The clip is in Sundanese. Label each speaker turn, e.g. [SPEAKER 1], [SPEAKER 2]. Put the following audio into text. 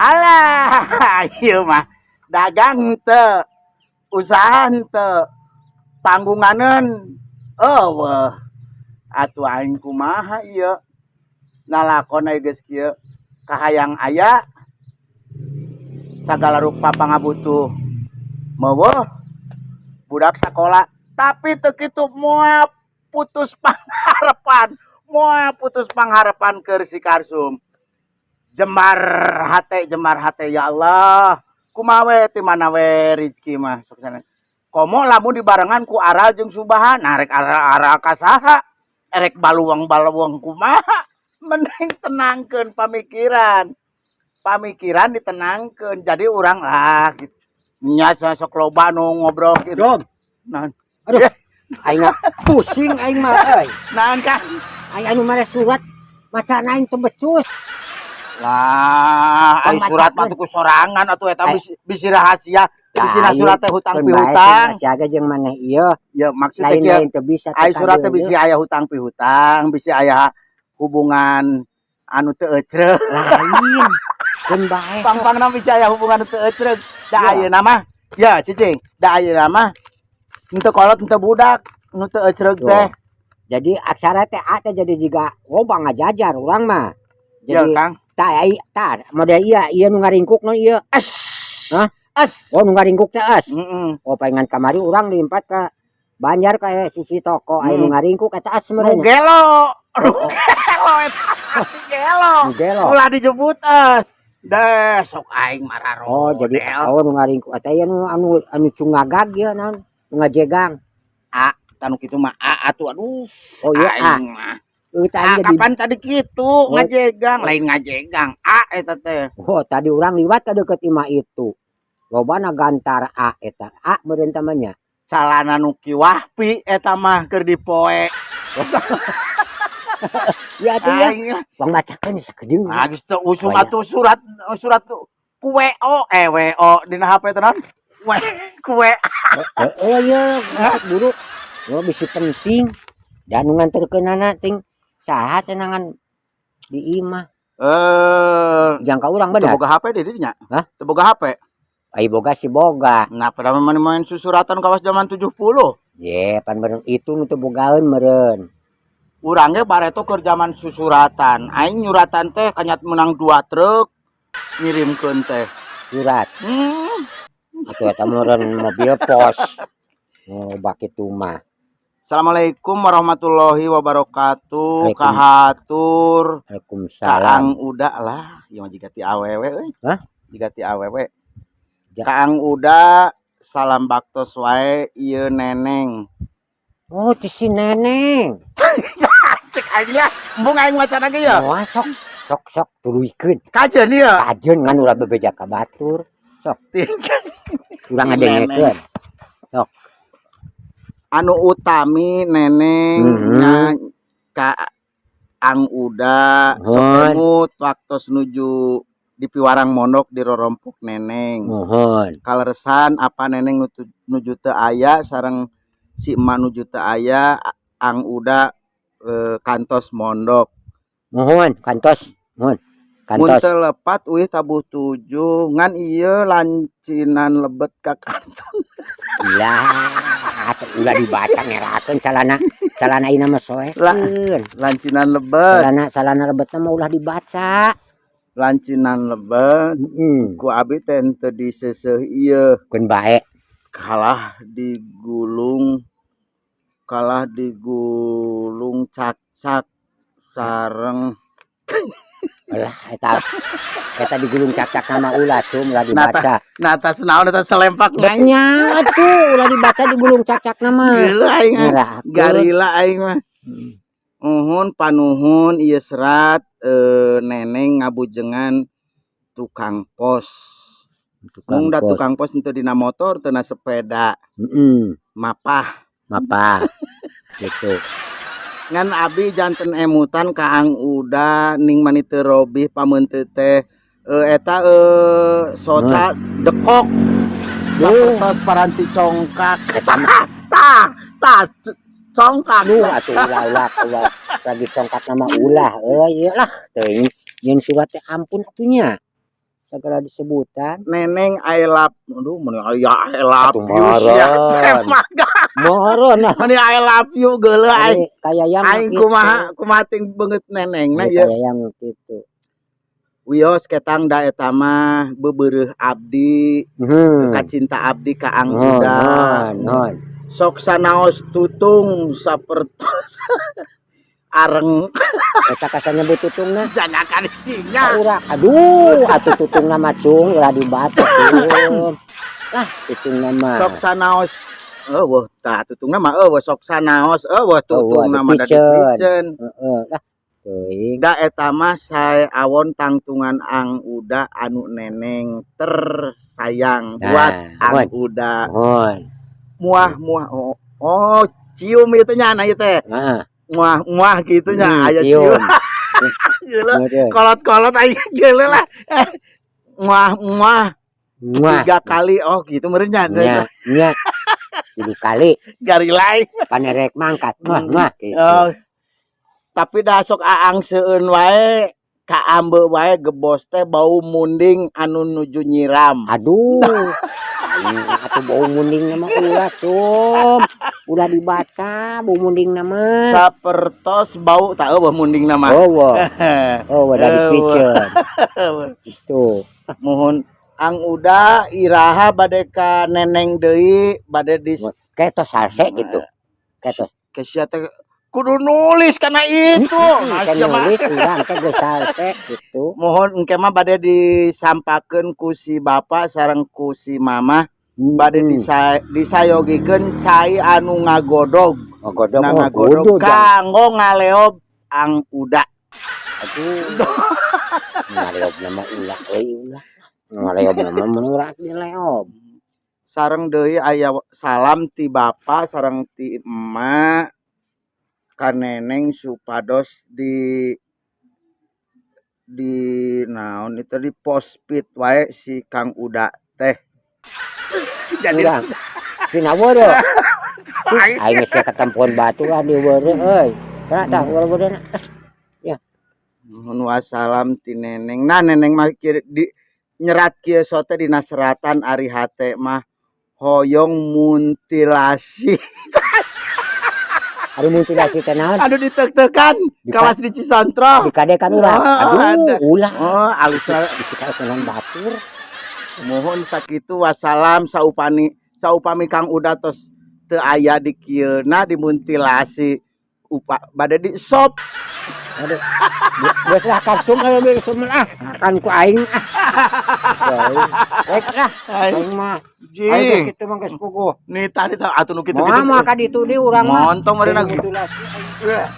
[SPEAKER 1] Alah, ieu mah dagang teu, usaha teu, panggunganeun euweuh. Atuh aing kumaha ieu? Nalakon aya geus kieu, kahayang aya, sagala rupa pangabutuh meuweuh, budak sakola tapi teu kitu moal putus pangharapan, moal putus pangharapan keur si Karsum. Jembar hate, jembar hate, ya Allah. Kumaha we, ti mana we rezeki mah sok sana. Komo lamun dibarengan ku aral jeung subahan, nah rek aral-aral ka saha? Erek baluang-baluang kumaha? Mending tenangkeun pamikiran. Pamikiran ditenangkeun. Jadi urang lah gitu. Nya sok loba nu ngobrol gitu.
[SPEAKER 2] Dom,
[SPEAKER 1] Naon?
[SPEAKER 2] Aduh, aing mah pusing aing mah euy.
[SPEAKER 1] Naon, Kang?
[SPEAKER 2] Aing anu mere surat macana aing teu becus.
[SPEAKER 1] Lah, ai surat mah tuh ku sorangan atuh eta
[SPEAKER 2] Ai.
[SPEAKER 1] Bisi, bisi rahasia, bisi surat teh hutang
[SPEAKER 2] Keun bae
[SPEAKER 1] piutang.
[SPEAKER 2] sih, rahasia jeung maneh ieu.
[SPEAKER 1] Ya maksudnya kieu,
[SPEAKER 2] Lain-lain teu bisa
[SPEAKER 1] ai surat teh bisi aya hutang piutang, bisi aya hubungan anu teu ecreug.
[SPEAKER 2] Lain. Keun bae.
[SPEAKER 1] Pang-pangna bisi aya hubungan anu teu ecreug. Da
[SPEAKER 2] Ya.
[SPEAKER 1] ayeuna mah, ya cicing, da ayeuna mah henteu kolot henteu budak nu teu ecreug teh.
[SPEAKER 2] Jadi aksara teh A teh jadi jiga loba ngajajar urang mah.
[SPEAKER 1] Ya,
[SPEAKER 2] Jadi
[SPEAKER 1] Kang.
[SPEAKER 2] Tah ai tah model ieu ieu nu ngaringkuk nu ieu.
[SPEAKER 1] Es.
[SPEAKER 2] Hah?
[SPEAKER 1] Es.
[SPEAKER 2] Oh, nu ngaringkuk teh es.
[SPEAKER 1] Heeh.
[SPEAKER 2] Oh, palingan kamari urang limpat ka Banjar ka sisi toko aya nu ngaringkuk eta es
[SPEAKER 1] Nu
[SPEAKER 2] meureun.
[SPEAKER 1] Gelo. Nu gelo eta. Gelo.
[SPEAKER 2] Nu gelo.
[SPEAKER 1] Ulah dijebut es. Deh, sok aing mararo.
[SPEAKER 2] Oh, jadi oh nu ngaringkuk eta ieu nu anu anu cungagag ieu naon? Nu ngajegang.
[SPEAKER 1] A, tanu kitu mah A atuh, aduh.
[SPEAKER 2] Oh iya A.
[SPEAKER 1] Aing mah.
[SPEAKER 2] Euy tah
[SPEAKER 1] A
[SPEAKER 2] aing jadi
[SPEAKER 1] kapan tadi kitu ngajegang, lain ngajegang. A eta teh.
[SPEAKER 2] Oh, tadi urang liwat ka deukeut imah itu. Lobana gantar A eta. A meureun tah mah nya.
[SPEAKER 1] Calana nu kiwahpi eta mah keur dipoe.
[SPEAKER 2] Ya atuh ya.
[SPEAKER 1] Aing mah.
[SPEAKER 2] Pang bacakeun sakedeung.
[SPEAKER 1] Ah, geus teu usum
[SPEAKER 2] Oh, iya.
[SPEAKER 1] atuh surat surat ku WO, eh WO dina HP teh naon? W ku WA.
[SPEAKER 2] Oh iya, maksud buruk. Oh, bisi penting. Dan nu nganterkeunana ting saha cenangan di imah.
[SPEAKER 1] Eh,
[SPEAKER 2] Jangka urang
[SPEAKER 1] teu
[SPEAKER 2] bener.
[SPEAKER 1] boga HP di dinya?
[SPEAKER 2] Hah?
[SPEAKER 1] Teu boga HP.
[SPEAKER 2] Ai boga si boga.
[SPEAKER 1] Nah, pada main main susuratan kawas zaman 70.
[SPEAKER 2] Ye, pan meureun itu nu teu bogaeun meureun.
[SPEAKER 1] Urang ge bareto keur zaman susuratan. Aing nyuratan teh kanyat menang 2 truk ngirimkeun teh.
[SPEAKER 2] Surat. Atuh eta meureun mobil pos. Oh, bak kitu mah.
[SPEAKER 1] Assalamualaikum warahmatullahi wabarakatuh.
[SPEAKER 2] Waalaikum-
[SPEAKER 1] Kahatur.
[SPEAKER 2] Waalaikumsalam.
[SPEAKER 1] Kaang Uda lah, ieu mah jiga ti awewe euy.
[SPEAKER 2] Hah?
[SPEAKER 1] Jiga ti awewe.
[SPEAKER 2] Ja.
[SPEAKER 1] Kaang Uda, salam baktos wae ieu Neneng.
[SPEAKER 2] Oh, ti si Neneng.
[SPEAKER 1] Cek aing ya, embung aing maca ge ya.
[SPEAKER 2] Oh, sok sok sok tuluykeun.
[SPEAKER 1] Kajeun ieu.
[SPEAKER 2] Kajeun ngan ulah bebeja ka batur. Sok, urang ngadengekeun. Sok.
[SPEAKER 1] Anu utami Neneng nya ka Ang Uda sok
[SPEAKER 2] Nuhun.
[SPEAKER 1] Emut waktos nuju di piwarang mondok di rorompok Neneng.
[SPEAKER 2] Nuhun.
[SPEAKER 1] Kaleresan apa Neneng nuju teu aya sareng si emak nuju teu aya, Ang Uda kantos mondok.
[SPEAKER 2] Nuhun, kantos. Nuhun.
[SPEAKER 1] Mun
[SPEAKER 2] Kantos.
[SPEAKER 1] Teu lepat uih tabuh tujuh ngan ieu lancinan lebet ka kanton.
[SPEAKER 2] Lah, atuh ulah dibaca, ngerakeun calana calana ieu mah soekeun.
[SPEAKER 1] Lancinan lebet.
[SPEAKER 2] Calana calana lebetna mah ulah dibaca.
[SPEAKER 1] Lancinan lebet.
[SPEAKER 2] Heeh.
[SPEAKER 1] Ku abi teh henteu diseuseuh ieu.
[SPEAKER 2] Keun bae.
[SPEAKER 1] Kalah digulung, kalah digulung cakcak sareng
[SPEAKER 2] Lah, eta eta digulung cakcak nama ulah cum, ulah dibaca.
[SPEAKER 1] Nah, tas naon eta selempak
[SPEAKER 2] Bet
[SPEAKER 1] aing.
[SPEAKER 2] Nya atuh ulah dibaca digulung cakcak nama.
[SPEAKER 1] Gila aing mah.
[SPEAKER 2] Ngerakeun.
[SPEAKER 1] Garila aing mah. Nuhun panuhun ieu serat, Neneng ngabujengan tukang pos.
[SPEAKER 2] Tukang
[SPEAKER 1] Mung da
[SPEAKER 2] pos.
[SPEAKER 1] Tukang pos henteu dina motor, teu na sepeda. Mapah.
[SPEAKER 2] Mapah. Gitu.
[SPEAKER 1] Ngan abi janten emutan ka Ang Uda ning mani teu robih pameunteut teh eta soca dekok sapertos paranti congkak. Tah tah tah congkak.
[SPEAKER 2] Duh, atuh ulah ulah ulah lagi congkak nama ulah euy, ieu lah teuing nyeun surat teh, ampun atuh nya. Segala disebutan.
[SPEAKER 1] Neneng I love, aduh, mun aya I love
[SPEAKER 2] Atuh
[SPEAKER 1] you sia.
[SPEAKER 2] meureun.
[SPEAKER 1] Maga.
[SPEAKER 2] Meureun nah.
[SPEAKER 1] Meni I love you geuleuh aing.
[SPEAKER 2] Ari kaya yang
[SPEAKER 1] Aing kumaha kumaha ting beungeut neneng na ieu.
[SPEAKER 2] Kaya yang gitu.
[SPEAKER 1] Wios ketang da eta mah beubeureuh abdi, kacinta abdi ka Ang
[SPEAKER 2] Nuhun,
[SPEAKER 1] Uda.
[SPEAKER 2] nuhun, nuhun.
[SPEAKER 1] Sok sanaos tutung sapertos areng.
[SPEAKER 2] Eta kasanya tutungna.
[SPEAKER 1] Jangan kadinya.
[SPEAKER 2] Urak. Aduh, atuh tutungna mah, cung, ulah dibaca, cung. Ah, tutungna mah.
[SPEAKER 1] Sok sanaos euweuh tah tutungna mah euweuh, sok sanaos euweuh tutungna mah da
[SPEAKER 2] dipiceun.
[SPEAKER 1] Dipiceun.
[SPEAKER 2] Heeh, lah. Teuing.
[SPEAKER 1] Da eta mah sae awon tangtungan Ang Uda anu neneng tersayang buat
[SPEAKER 2] Nah,
[SPEAKER 1] Ang
[SPEAKER 2] nuhun.
[SPEAKER 1] Uda.
[SPEAKER 2] Nuhun.
[SPEAKER 1] Muah muah, oh, oh cium itu nya, nah ieu teh.
[SPEAKER 2] Heeh.
[SPEAKER 1] Muah muah gitu nya, aya
[SPEAKER 2] cium.
[SPEAKER 1] Cium. Geuleuh.
[SPEAKER 2] Nuhun.
[SPEAKER 1] Kolot-kolot aing geuleuh lah. Eh, muah muah.
[SPEAKER 2] Muah.
[SPEAKER 1] Tiga kali, oh gitu meureun nya.
[SPEAKER 2] Nya, nya. Tilu kali.
[SPEAKER 1] Garilai.
[SPEAKER 2] Panerek mangkat. Muah, muah gitu.
[SPEAKER 1] Oh, tapi dah sok aang seueun wae kaambe wae gebos teh bau munding anu nuju nyiram.
[SPEAKER 2] Aduh. Aing atuh bau munding mah ulah, cum. Ulah dibaca bau munding mah.
[SPEAKER 1] Sapertos bau tak euweuh munding mah.
[SPEAKER 2] Oh, wah. Oh, wah, dari piceun. Itu.
[SPEAKER 1] Mohon Ang Uda, iraha bade ka neneng deui, bade di
[SPEAKER 2] Kayak tos salse gitu. Kayak tos.
[SPEAKER 1] Ke sia teh kudu nulis karena itu.
[SPEAKER 2] Kan
[SPEAKER 1] Sia mah.
[SPEAKER 2] Nulis urang teh geus salse gitu.
[SPEAKER 1] Mohon engke mah bade disampakeun ku si bapak sareng ku si mama, bade disayogikeun cai anu ngagodog.
[SPEAKER 2] Oh, godog.
[SPEAKER 1] Nah,
[SPEAKER 2] Oh,
[SPEAKER 1] ngagodog
[SPEAKER 2] kudu jang.
[SPEAKER 1] Kanggo ngaleob Ang Uda.
[SPEAKER 2] Aduh. Ngaleob nama ulah euy, ulah. Ngaleob nama mun urang dileob.
[SPEAKER 1] Sareng deui aya salam ti bapa sareng ti emak ka neneng supados di naon itu di pospit wae si Kang Uda teh. Jadi
[SPEAKER 2] Urang. Sinaweureuh. Aing geus ketempoan batu lah di weureuh euy. Kana tah weureuh.
[SPEAKER 1] Nuhun, wassalam ti neneng. Nah, neneng mah di nyerat kieu sote dina seratan, ari hate mah hoyong muntilasi.
[SPEAKER 2] Ari mutilasi teh naon?
[SPEAKER 1] Aduh, ditek-tekan kawas di Cisontro.
[SPEAKER 2] Dikadekan urang.
[SPEAKER 1] Oh,
[SPEAKER 2] Aduh,
[SPEAKER 1] ada.
[SPEAKER 2] Ulah.
[SPEAKER 1] Oh, alus.
[SPEAKER 2] Bisi kaekenan batur.
[SPEAKER 1] Mohon sakitu wassalam, saupani saupami Kang Uda tos teu aya di kieuna dimuntilasi upa bade di sop.
[SPEAKER 2] Aduh. Geus lah karsum aya sum ah. Makan ku aing ah. Rek lah. Aing mah. Aing
[SPEAKER 1] Jing.
[SPEAKER 2] kitu mah geus puguh.
[SPEAKER 1] Nih tadi tah atuh nu kitu-kitu.
[SPEAKER 2] Moal mah ka ditu di urang mah.
[SPEAKER 1] Montong meureun.
[SPEAKER 2] Mutilasi aing.